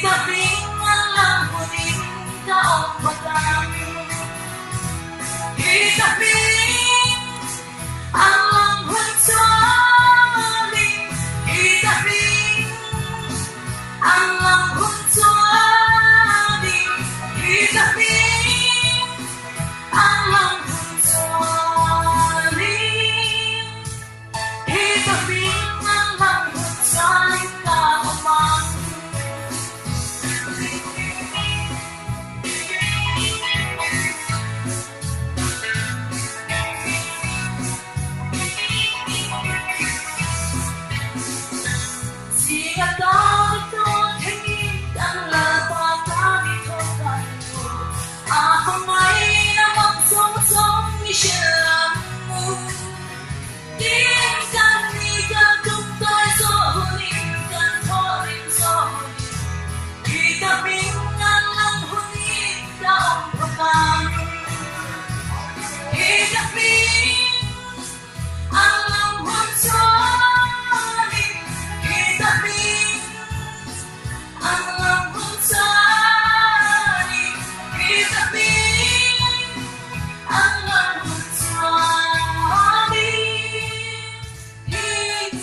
Ka hming an lam hunin ka awm phawt ang. Hi ka hming an lam hun chuanin, hi ka hming an lam hun chuanin, hi ka hming an lam hun chuanin. Hi ka hming an lam hun chuanin ka awm ang. Zinga ta ni tawn thengin kan Lalpa ta ni thawn kan nu. A hmangaihna mang zawng zawng ni hrilh ang u. Tin kan ni kan tum tawi zawh hunin kan thawhrim zawh hunin hi ka hming an lang hunin ka awm phawt ang. Hi ka hming an lang hun chuanin hi ka hming an lang hun chuanin hi ka hming an lang hun chuanin hi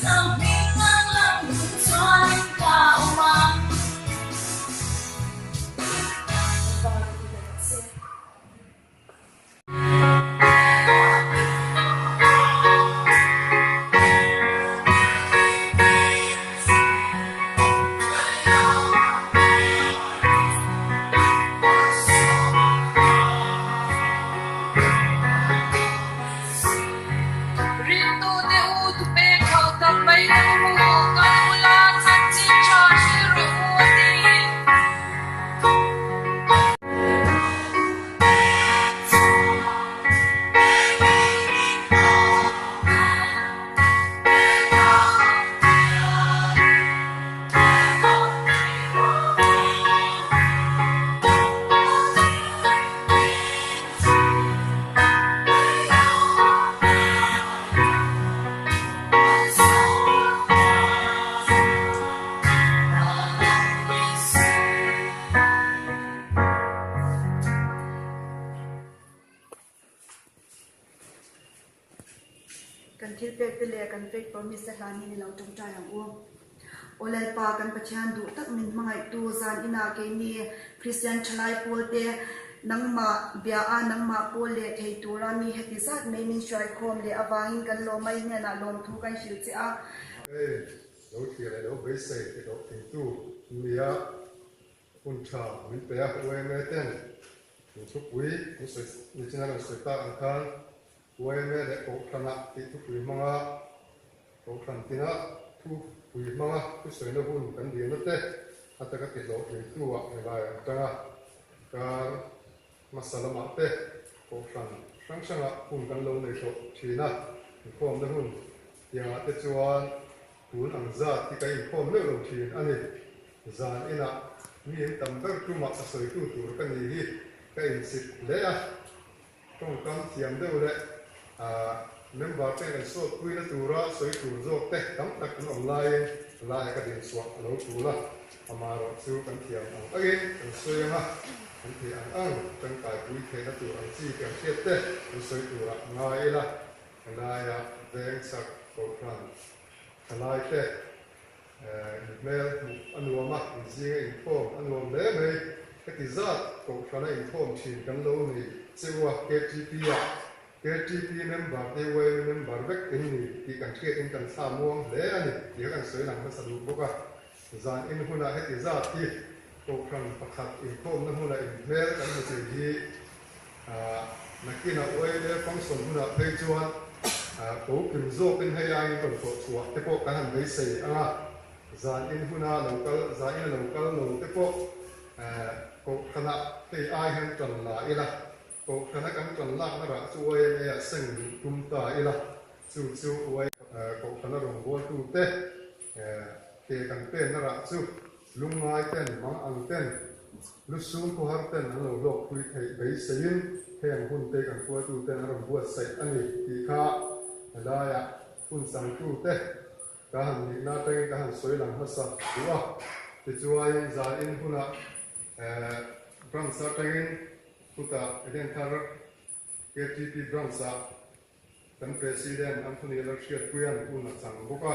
ka hming an lang hun chuanin ka awm ang. Ringtute u thupek hauh tak mai tur u, kal ula chanchin tha hrilh rawh u a ti. Kan thil pek te leh kan faith promise te hlan hi ni lo tawngtai ang u. Aw Lalpa kan Pathian duh tak min hmangaihtu zan inah keini Kristian thalai pawl te nangmah bia a nangmah pawl leh thei tura mi heti zat mai min hruaikhawm leh avangin kan lawm a i hnenah lawmthu kan hrilh che a. Hei lo thlir leh lo beisei ti hlawh thingtu nia hun tha min pe a, YMA ten min thupui an sawi nichin a rawn sawi tak ang khan YMA leh Kohhranah tih thupui hmanga Kohhran tina thupui hmanga thusawina hun kan dilna te a taka ti hlawh thingtu ah helai an tang a, kar hmasa lamah te Kohhran hrang hrangah hun kan lo nei tawh thin a, inkhawmna hun Tiangah te chuan tun ang zat hi ka inkhawm meuh lo thin a ni. Zan inah mi in tam ber tumah a sawitu tur ka ni hi ka insit hle a. Tawngkam thiam deuh leh member te kan sawtpuina tura sawi tur zawk te tam tak an awm laiin laia ka dinchhuah a lo tul a. Amaherawh chu kan thiam ang angin kan sawi ang a, kan theih ang ang tangkaipui theihna tur ang chi kan hriat te kan sawi turah ngai ila. Helaia veng chak kohhran thalaite inhmel hmuh a nuam a, inzinga inkhawm a nuam hle mai. Heti zat kohhrana inkhawm thin kan lo nei cheu a, KTP ah KTP member te YMA member vek in ni tih kan hriatin kan thla muang hle a ni tih kha kan sawi lang hmasa duh bawk a. Zan in hunah heti zat hi kohhran pakhat inkhawmna hmuna inhmel kan hmu thei hi Nakinah YMA function hunah phei chuan ko kim zawkin hei aiin rawn thawh chhuah te pawh kan han beisei ang a, zan in huna lo kal, zan ina lo kal lo te pawh kohhranah hei ai hian tan la ila, kohhrana kan tan lakna rah chu YMA ah seng duh tum ta ila, chu chu YMA kohhrana rawngbawltu te ke kan penna rah chu Lungngai ten, mang ang ten, lusum khawhar ten an lo hlawk pui theih beiseiin heng hun te kan hruaitu ten an rawn buatsaih a ni tih kha helaiah hun changtu te ka han nihna atangin ka han sawi lang hmasa duh a. Tichuan zan in hunah Branch atangin chutah Edenthar KTP Branch-ah kan President Anthony Lalhriatpuia'n hun a chang bawk a,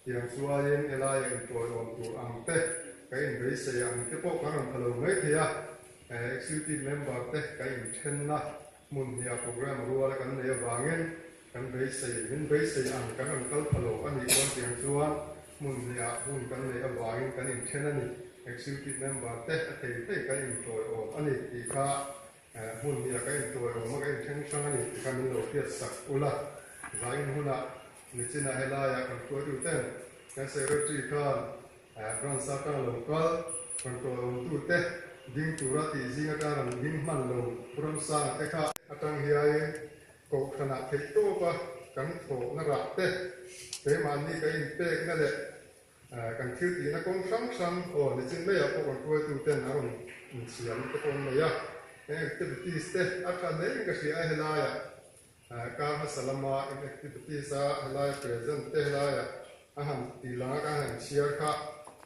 tiang chuain helaia intawiawm tur ang te, ka inbeisei ang te pawh kan rawn tha lo mai thei a, Executive Member te ka inthenna hmun hniah program ruala kan nei avangin kan beisei, min beisei ang kan rawn kal pha lo a nih pawn tiang chuan hmun hniah hun kan neih avangin kan inthen a ni, Executive Member te a thei thei kan intawiawm a ni tih kha Hmun hnih ka intuai awm a, ka inthleng hrang a ni tih kha min lo hriat sak ula. Zain hunah nichinah helaiah kan hruaitu ten kan secretary khan branch atanga lo kal kan tuaiawmtute ding tura tih zing atanga rawn ding hman lo Pu Ramsanga te kha atang hiain kohhranah theih tawpa kan thawhna rah te keimahni ka inpekna leh Kan thil tihna kawng hrang hrang aw nichin maiah pawh kan hruaitu ten a rawn inchhiam te pawh an nei a, eng activities te a tha hle in ka hria a helaiah kar hmasa lama eng activities a helai present te helaiah a han tih lang a kan han inchhiar kha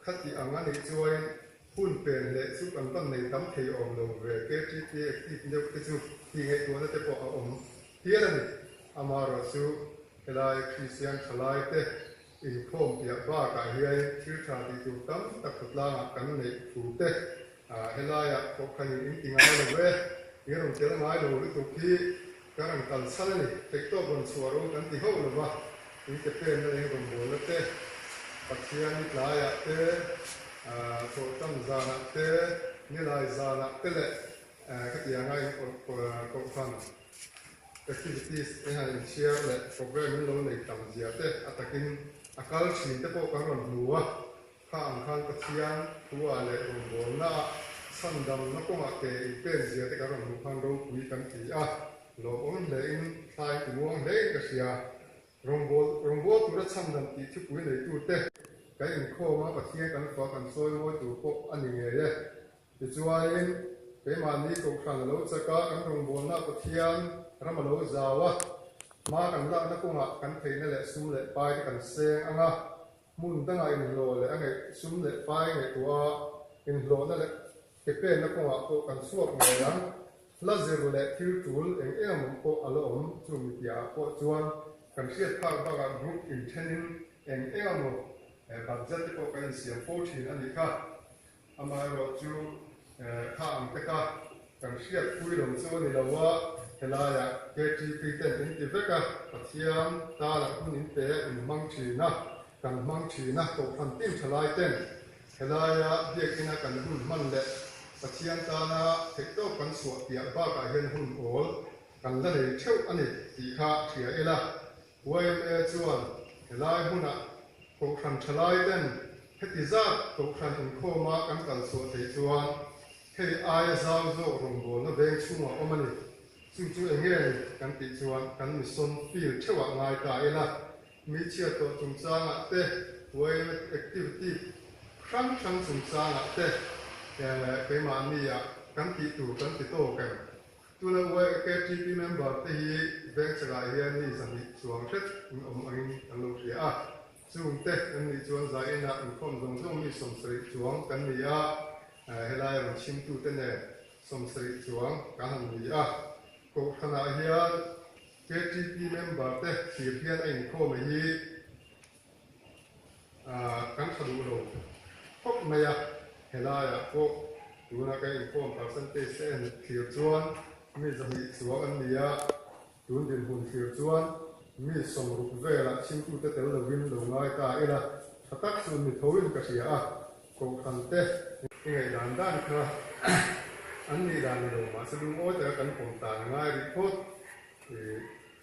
khatih ang a nih chuan hun pen leh chu kan van nei tam thei awm lo ve KTP active deuh te chu tih ngaihtuahna te pawh a awm hial a ni. Amaherawhchu helai Kristian thalai te Inkhawm piah bakah hian thil tha tih tur tam tak khawtlangah kan neih thu te helaiah pawh khan in inti ngai lo ve, in rawn tel ngai lo lutuk hi ka rawn kal chhan a ni. Theihtawp rawn chhuah rawh u kan ti hauh lo va, in ke penna leh in rawn bualna te, Pathian ni tlaiah te, thawhtan zanah te, nilai zanah te leh khatianga in kohhran Activities eng han inchhiar leh program in lo nei tam zia te a takin a kal thin te pawh kan rawn hmu a, kha ang khan Pathian thu-ah leh rawngbawlna-ah chhandamna kawngah ke inpen zia te kan rawn hmuh khan ropui kan ti a, lawmawm hlein thlain ti muang hlein ka hria. Rawngbâwl, rawngbâwl tura chhandam tih thupui neitute kan inkhawm a, Pathian kan fak an sawi mawi tur pawh a ni ngei e. Tichuanin, keimahni Kohhran a lo chak a, kan rawngbâwlna Pathian ram a lo zau a, hma kan lakna kawngah kan theihna leh sum leh pai te kan seng ang a, hmun dangah inhlawh leh a ngaih sum leh pai ngaihtuah a, inhlawhna leh ke penna kawngah pawh kan chhuak ngei ang. Hla zir leh thil tul eng eng amawm pawh a la awm, chu mipiahah pawh chuan kan hriat phak bakah group inthenin eng eng amaw budget te pawh kan insiam fo thin a nih kha. Amaherawhchu kha ang te kha kan hriat pui lo chu a ni lo a, helaiah KTP ten in ti vek a, Pathian tala hun in pe in hmang thin a, kan hmang thin a, Kohhran tin thalai ten helaia biakina kan hun hman leh Pathian tana theihtawp kan chhuah piah bakah hian hun awl kan la nei theuh a ni tih kha hria ila. Yma chuan helai hmunah Kohhran thalai ten heti zat Kohhran inkhawma kan kal chhuah theih chuan hei aia zau zawk rawngbawlna veng chhungah awm a ni. Chu chu eng nge ni kan tih chuan kan mission field theuhah ngai ta ila, mi chhiat tawh chungchangah te, yma activity hrang hrang chungchangah te keimahni-ah kan tih tur kan ti tawk em? Tuna YKTP member te hi vengchakah hian mi 200 chuang hret in awm angin kan lo hria a, chung te an nih chuan zainah inkhawm zawng zawng mi 70 chuang kan ni a, helai rawn chhimtute nen 70 chuang kan han ni a. Kohhranah hian KTP member te thlir hian a inkhawm a hi Kan tha duh lo khawp mai a, helaiah pawh tuna ka inkhawm percentage te en thlir chuan mi 200 chuang an ni a, tun dinhmun thlir chuan mi 60 velah chhimtute tel lovin lo ngai ta ila tha tak chu ni thoin ka hria a, Kohhran te i ngaihdan dan kha an nih dan ni lo mahse lungawi taka kan pawm tan a ngai rih phawt.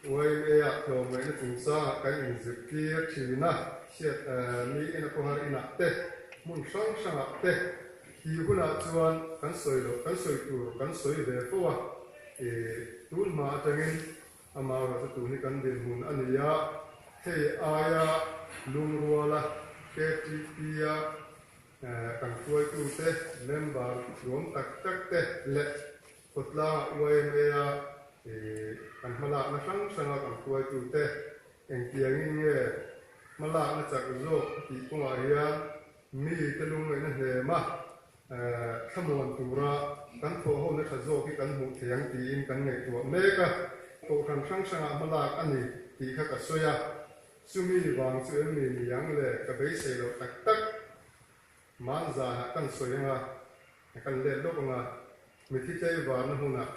YMA-ah tlawmngaihna chungchangah kan inzirtir thin a, chhiat mi ina khawhar inah te, hmun hrang hrangah te tih hunah chuan kan sawi loh, kan sawi tur kan sawi ve fo a, tun hma atangin amaherawh chu tun hi kan dinhmun a ni a, hei aia lungruala KTP-a kan hruaitute, member nuam tak tak te leh Khawtlangah YMA-a kan hmalakna hrang hranga kan hruaitute engtiangin nge hmalakna chak zawk tih kawngah hian. Mi te lungngaihna hnema thlamuan tura kan thawhhona tha zawk hi kan hmuh thei ang tiin kan ngaihtuah mek a. Kohhran hrang hrangah hmalak a ni tih kha ka sawi a, chumi vang chu em ni ni ang le ka beisei loh tak tak. Manzanah kan sawi anga, kan let lawk anga, mithi tlaivarna hmunah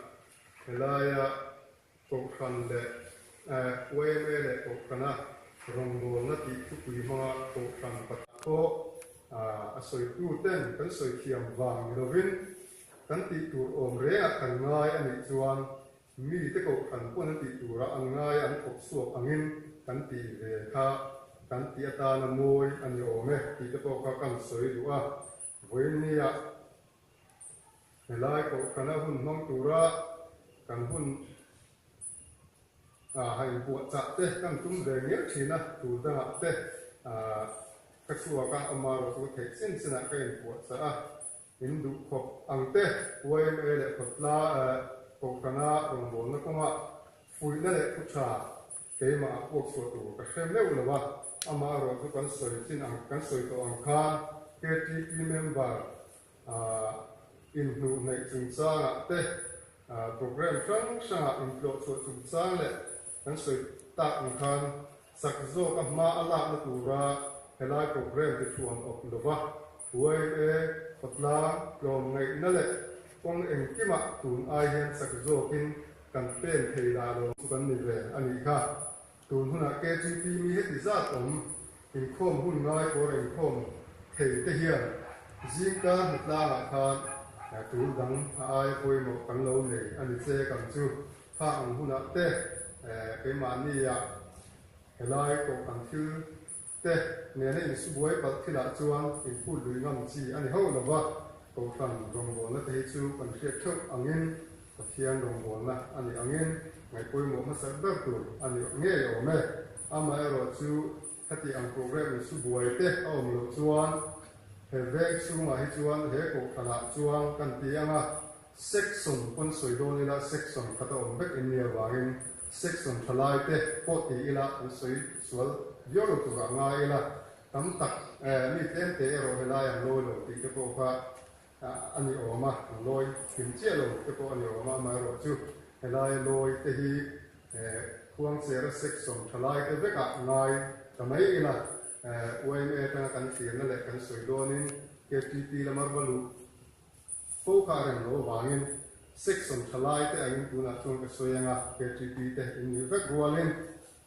helaia Kohhran leh yma leh Kohhrana rawngbawlna tih thupui hmanga Kohhran pakhat pawh a sawitu ten kan sawi thiam vang ni lovin kan tih tur awm rengah kan ngai a nih chuan mite Kohhran pawn an tih turah an ngai an thawk chhuak angin kan tih ve kha kan tih atana mawi a ni awm e tih te pawh kha kan sawi duh a. Vawiinnia Helai Kohhrana hun hmang tura kan hun a inpuahchah te kan tum ve ngeuh thin a, tur dangah te ka chhuak a, amarawh chu ka theih chin chinah ka inpuahchah a, in duh khawp ang te yma leh khawtla Kohhrana rawngbawlna kawngah fuihna leh thu tha keimah a puak chhuah tur ka hre meuh lo a, amarawh chu kan sawi chin ang kan sawi tawh ang khan KTP member Inhnuh hnaih chungchangah te, programme hrang hrangah intlawh chhuah chungchang leh kan sawi tak ang khan chak zawka hma a lakna tura helai programme te thuam awp lova yma khawtlang tlawmngaihna leh kawng engkimah tun ai hian chak zawkin kan pen thei lah lo chu kan ni ve a nih kha. Tun hunah KGP mi heti zat awm inkhawm hun ngai pawr inkhawm thei te hian zingkar hnatlangah khan tul dang a aia pawimawh kan lo nei a ni che kan chu kha ang hunah te keimahnia helai kohhran thil te nena insubuai palh thilah chuan inphut lui ngam chi a ni hauh lova, kohhran rawngbawlna te hi chu kan hriat theuh angin Pathian rawngbawlna a nih angin ngaihpawimawh hmasa ber tur a ni ngei awm e. Amaherawh chu heti ang program insubuai te a awm loh chuan he veng chhungah hi chuan he kohhranah chuan kan ti ang a, section pawn sawi dawn ila section khat a awm vek em ni avangin section thalai te pawh ti ila an sawi sual viau lo turah ngai ila tam tak mi tlemte erawh helai an lawi lo tih te pawh kha A ni awm a, an lawi hlim chiah lo te pawh a ni awm a, amaherawh chu helai lawi te hi Khuangchera section thalai te vekah ngai ta mai ila yma atanga kan thlirna leh kan sawi dawnin KTP lama va luh fo kha a rem lo avangin section thalai te angin tunah chuan ka sawi anga KTP te in nih vek rualin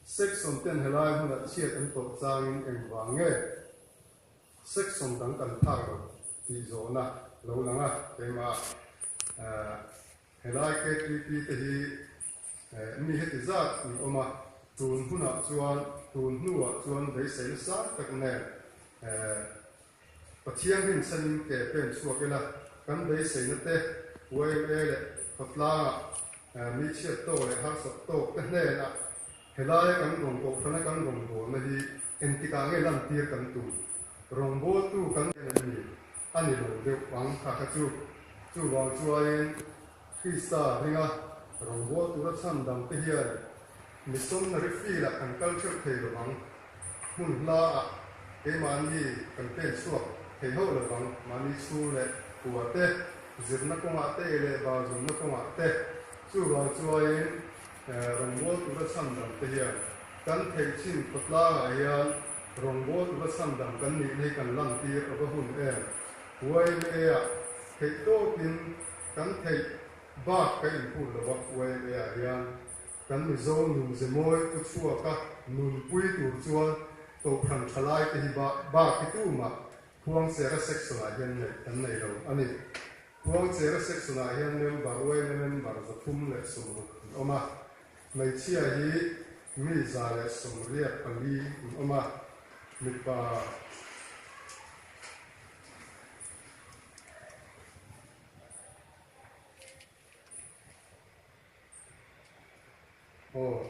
section ten helai hmunah chhiat an tawh changin engvang nge Section dang kan phak lo tih zawhna lo lang a, keimah helai KTP te hi mi heti zat an awm a, tun hunah chuan tun hnuah chuan beiseina sang tak nen Pathian rinchhanin ke pen chhuak ila, kan beiseina te yma leh khawtlangah mi chhiat tawk leh harsat tawk te hnenah Helaia kan rawn kohhrana kan rawngbawlna hi engtikah nge lantir kan tum? Rawngbawltu kan en em ni? A ni lo deuh ang kha kha chu. Chuvang chuain Krista ringa rawngbawltu tura chhan dangte hian missionary field-ah kan kal theuh thei lo vang. Hmun hlaah keimahni kan pen chhuak thei hauh lo vang. Mahni chhung leh kua te, zirna kawngah te leh barzunna kawngah te. Chuvang chuain Rawngbâwl tura chhan dangte hian kan theih chin khawtlângah hian rawngbâwl tura chhan dang kan nihna hi kan lantîr a va hun em? YMA-ah theih tâwkin kan theih bâk ka inphût lo a, YMA-ah hian kan Mizo nun ze mawi pu chhuaka nunpui tûr chuan Kohhran ṭhalaite hi bâk hi tumah Khuangchera section-ah hian neih kan nei lo a ni. Khuangchera section-ah hian member yma member 360 an awm a, hmeichhia hi mi 184 an awm a, mipa Aw.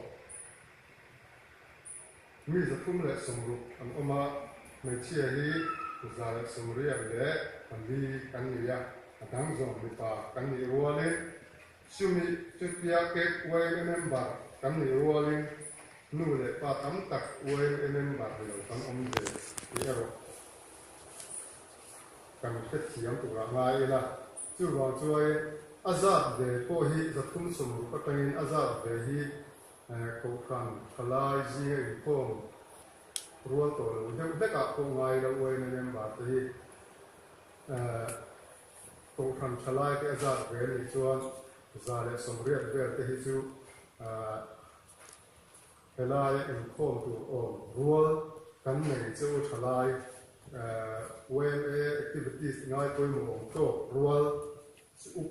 Mi 360 an awm a, hmeichhia hi 184 kan ni a, a dang zawng mipa kan nih rualin chumi chutia YMA member kan nih rualin nu leh pa tam tak YMA member ni lo kan awm ve tih erawh. kan hrethiam turah ngai ila. Chuvang chuan a zat ve pawh hi 360 atangin a zat ve hi Kohhran thalai zinga inkhawm rual tawh lo deuh hlekah pawh ngai lo yma member te hi Kohhran thalai te a zat ve anih chuan 180 vel te hi chu Helaia inkhawm tur awm rual kan nei che u thalai yma activities ngai pawimawh awm tawk rual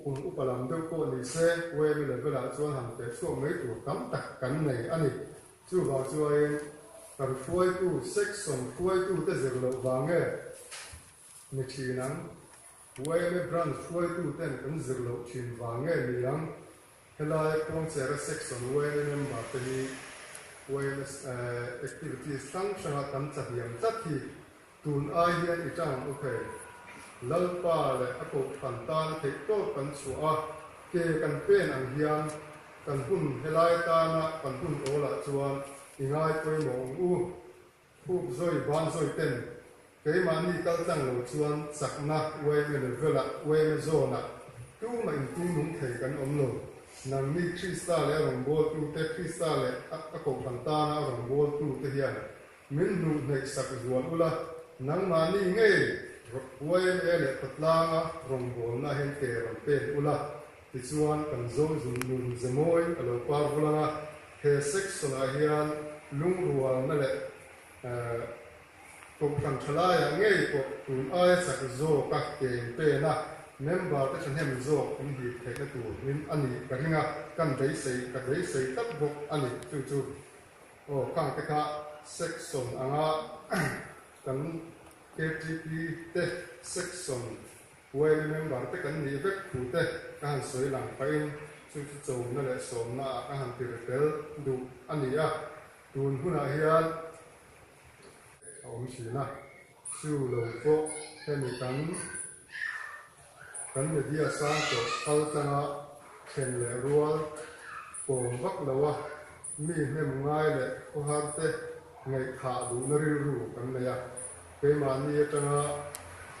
kum upa lam deuh pawh ni se yma level ah chuan han feh chhuak mai tur tam tak kan nei a ni. Chuvang chuain kan hruaitu section hruaitu te zir loh vang nge ni thin ang? Yma branch hruaitu ten kan zir loh thin vang nge ni ang? Helai Kawngchera Section YMA member te hi YMA activities hrang hranga kan chahliam tlat hi tun ai hian i tang ang u thei. Lalpa leh a kohhran tana theih tawp kan chhuah a, ke kan pen ang hian kan hun helai tana kan hun awlah chuan i ngai pawimawh ang u. Khup zawi ban zawi ten keimahni kal tlang lo chuan chakna YMA level-ah, YMA zone-ah tumah intung nung thei kan awm lo. Nangni Krista leh a rawngbawltute, Krista leh a kohhran tana a rawngbawltute hian min hnuh hnaih sak zual ula, nangmahni ngei YMA leh khawtlanga rawngbawlna hian ke rawn pen ula, tichuan kan zo zun nun ze mawi a lo par vul ang a. He section-ah hian lungrualna leh kohhran thalaiah ngei pawh tun aia chak zawka keng pena member-te thahnem zawk an hip theihna tur in a nih ka ring a, kan beisei ka beisei tlat bawk a ni. Chu chu aw khang te kha section anga kan KTP te section YMA member te kan nih vek thu te ka han sawi lang pahin chu chu chona leh sawmna ah ka han tir tel duh a ni a, tun hunah hian a awm thin a, chu lo pawh hemi kan kan media sang tawh kal tanga then leh rual kawm vak lo a, mi hnem ngai leh khawhar te ngaihthah duhna rilru kan nei a. Keimahni atanga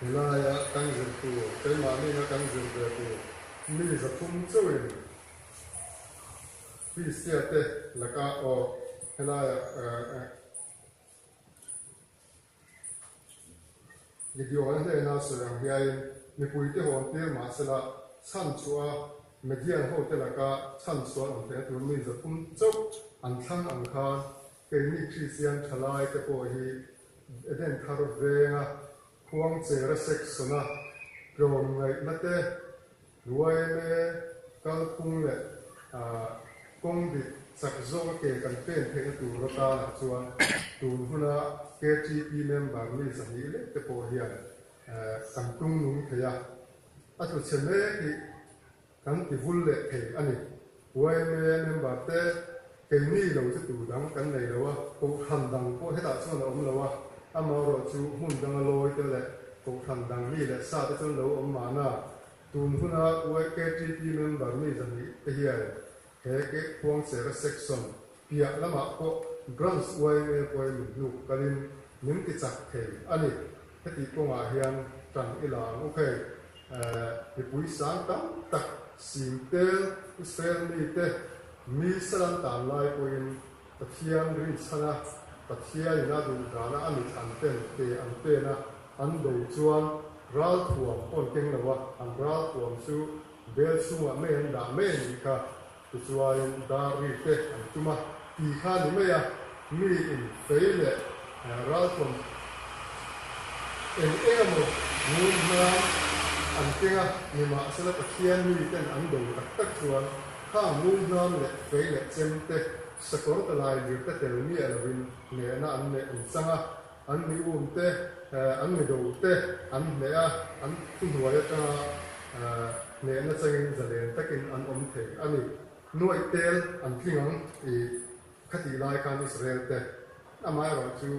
helaia kan zir tur, keimahniina kan zir ve tur mi 300 chauhin Kristia te laka aw helaia Gideon hnena sawi ang hiain mipuite hawn tir mahsela chhanchhuah a Median hote laka chhanchhuah an awm theihna tur mi 300 chauh an thlang ang khan keini Kristian thalai te pawh hi Eden thar venga Khuangchera section-a tlawmngaihna te, YMA kalphung leh kawng dik chak zawka ke kan pen theihna tur atanah chuan tun huna KTP member mi 200 lek te pawh hian kan tung nung thei a, a tlu chhe mek hi Kan ti vul leh thei a ni. YMA member te keini lo chu tu dang kan nei lo a, kohhran dang pawh hetah chuan a awm lo a, amaherawh chu hmun danga lawi te leh kohhran dang mi leh sa te chuan lo awm mahna. Tun huna YKTP member mi 200 te hian he Khuangchera section piah lamah pawh Branch YMA pawhin min hnuk kalin min ti chak thei a ni. Heti kawngah hian tan i la ang u khei. Mipui sang tam tak sim tel Israel mite mi salan tan lai pawhin Pathian rinchhana Pathianin a duh dana a mit an ten ke an pen a, an do chuan ralthuam pawh an keng lo a, an ralthuam chu bel chhungah mai an dah mai a nih kha. Tichuain dar ri te an tum a, ti kha ni mai a, mi in fei leh ralthuam eng eng emaw ngun hnan an keng a, nimahsela Pathian mi ten an do tak tak chuan kha ngun hnan leh fei leh chem te, sakawr te lai lir te tel miah lovin hnehna an neih an chang a, an mi um te, an mi do te an hneh a, an thuhnuai atanga hnehna changin zalen takin an awm thei a ni. Nuaih tel an tling ang tih khatih lai khan Israel te amaherawh chu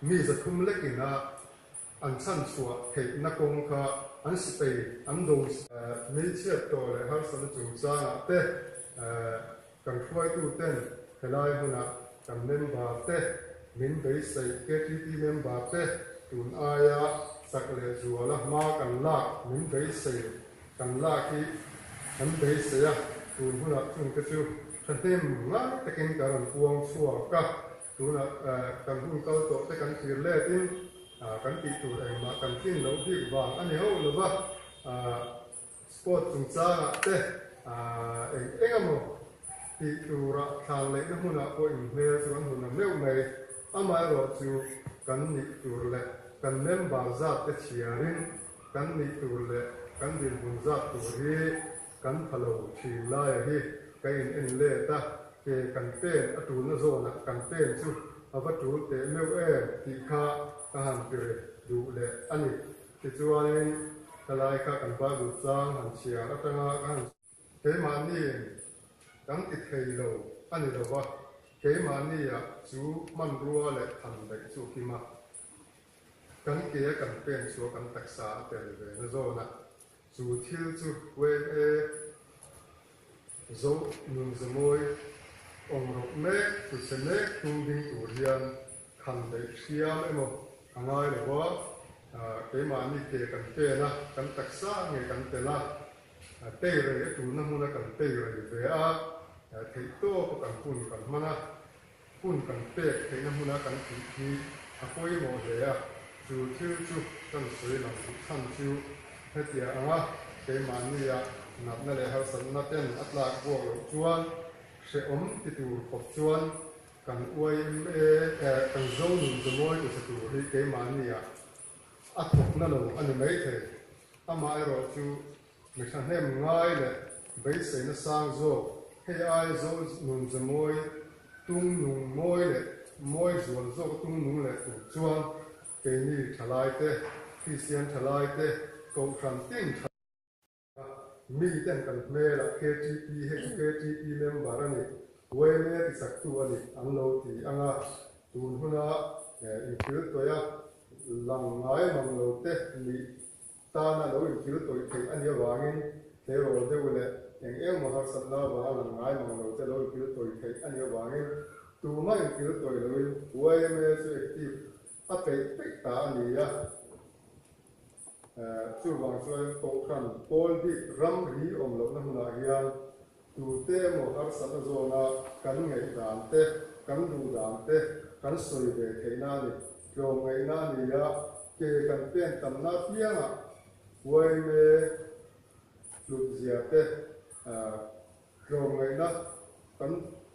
mi 300 lekin a an chhanchhuah theihna kawng kha an sipei an do. Mi chhiat tawh leh harsatna chungchangah te kan hruaituten helai hmunah kan member te min beisei KTP member te tun aia. Chak leh zuala hma kan lak min beisei kan lak hi kan beisei a, tun hunah chungte chu thahnem ngai takin kan rawn puang chhuak a, tunah kan hun kal tawh te kan thlir letin kan tih tur engmah kan tlin loh bik vang a ni hauh lo va, sport chungchangah te eng eng emaw tih turah thlan leihna hmunah pawh inhmel chu an hmu na meuh mai. Amaherawhchu kan nih tur leh kan member zat te chhiarin kan nih tur leh kan dinhmun zat tur hi kan pha lo thin laia hi ka in en let a, ke kan pen a tulna zawnah kan pen chu a va tul teh meuh em tih kha ka han ti re duh leh a ni. Tichuanin helai kha kan Bible chang han chhiar atanga ka han. Keimahniin kan ti thei lo a ni lo va, keimahnia chu hmanrua leh than daih chu a kim a. Kan ke a kan pen chhuah kan taksa a tel ve na zawn a, chu thil chu YMA zo nunzemawi awng rawk mek, tuchhe mek tum ding tur hian khan daih hriam emaw a ngai lo va, keimahni ke kan pen a, kan taksa nge kan tel a, Tei rei a tulna hmuna kan tei rei ve a, theih tawpa kan hun kan hman a, hun kan pek theihna hmuna kan tih hi a pawimawh hle a, chu thil chu kan sawi lang duh chhan chu hetiang anga keimahnia natna leh harsatna ten a tlak buak loh chuan hrehawm ti tur khawp chuan kan yma kan zo nun zamawi tu chhe tur hi keimahnia a thawkna lo a ni maithei. Amaherawh chu mi thahnem ngai leh beiseina sang zawk hei ai zo nun ze mawi tung nung mawi leh mawi zual zawk tung nung leh tur chuan keini thalaite, Kristian thalaite, Kohhran tin tha miten kan hmelah ktp hei chu ktp member a ni, yma tisaktu a ni an lo ti ang a, tun huna inthil tawih a Lang ngai mang lo te nih tana lo inthil tawih theih a nih avangin tleirawl deuh leh eng eng maw harsatna avanga lang ngai mang lo te lo inthil tawih theih a nih avangin tumah inthil tawih loin yma chu active a peih peih ta a ni a. Chuvang chuan Kohhran pawl bik ramri awm lohna hmunah hian Tute emaw harsatna zawna kan ngaihdan te, kan duhdan te kan sawi ve theihna a ni. Tlawmngaihna a ni a, ke kan pen tamna apiangah yma hlutzia te, tlawmngaihna kan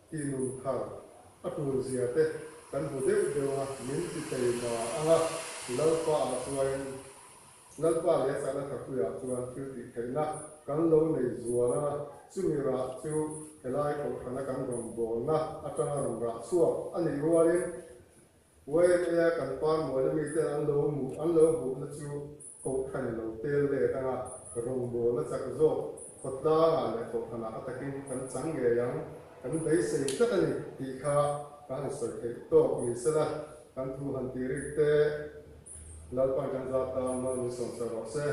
tihnun thar a tulzia te kan hmu deuh deuh a, min ti teima ang a, Lalpa ah chuan Lalpa leh a chahna thapuiah chuan thil tih theihna kan lo nei zual a, chumi rah chu helai kohhrana kan rawngbawlna atanga rawn rah chhuak a nih rualin YMA-a kan par muaina miten an lo hmuh an lo hmuhna chu kohhran lo tel let anga rawngbawlna chak zawk khawtlangah leh kohhranah a takin kan chang ngei ang, kan beisei tlat a ni tih kha kan han sawi theih tawk ni sela kan thu han ti rik te. Lalpan kan zat tan mal min sawm sak rawh se.